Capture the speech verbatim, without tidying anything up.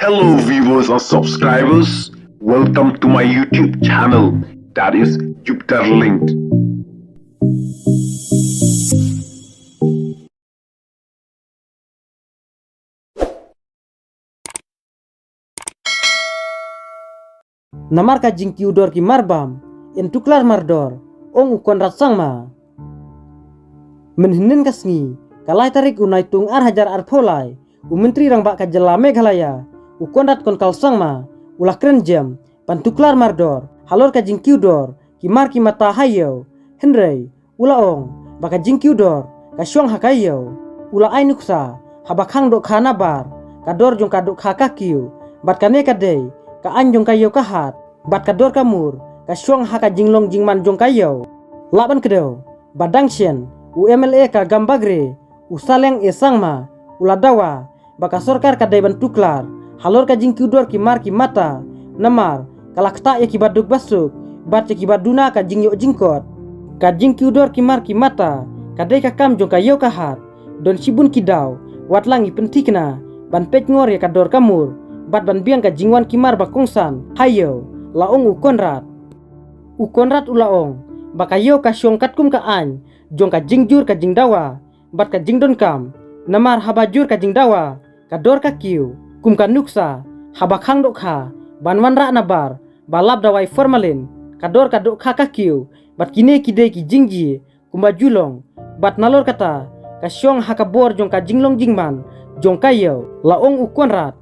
Hello viewers and subscribers, welcome to my YouTube channel, that is Jupiter Linked. Namar ka jingkiew dor ki mar bam, yn tuklar mardor, ong u Conrad Sangma. Mynhynnin ka sngi, ka lai tarik u Naitung ar hajar arphew lai, u Myntri Rangbah ka jylla Meghalaya, u Conrad Konkal Sangma, u la kren jem, ban tuklar mardor, halor ka jingkiew dor ki mar ki mata ha ïew. Hynrei u la ong ba ka jingkiew dor ka shong ha ka ïew. U la ai nuksa haba khang dohkha na bar, ka dor jong ka dohkha ka kiew, bad kane ka dei ka aiñ jong ka ïew ka hat, bad ka dor ka mur ka shong ha ka jinglong jingman jong ka ïew. Lah ban kdew ba dang shen, u M L A ka Gambagre, u Saleng A Sangma, u la dawa ba ka sorkar ka dei ban tuklar halor ka jingkiew dor ki mar ki mata, namar ka la ktah ïa ki baduk basuk bad ïa ki baduna ka jingïoh jingkot. Ka jingkiew dor ki mar ki mata ka dei ka kam jong ka ïew ka hat. Don shibun ki daw wat la ngi pynthikna ban peit ngor ïa ka dor ka mur bad ban biang ka jingwan ki mar ba kongsan ha ïew, la ong u Conrad. U Conrad u la ong ba ka ïew ka shong katkum ka aiñ jong ka jingjur ka jingdawa bad ka jingdonkam. Namar haba jur ka jingdawa, ka dor ka kiew, kum ka nuksa haba khang dohkha ban wanrah na bar ba lap dawai formalin, ka dor ka dohkha ka kiew, bad kine ki dei ki jingjia kumba ju long, bad nalor kata ka shong ha ka bor jong ka jinglong jingman jong ka ïew, la ong u Conrad.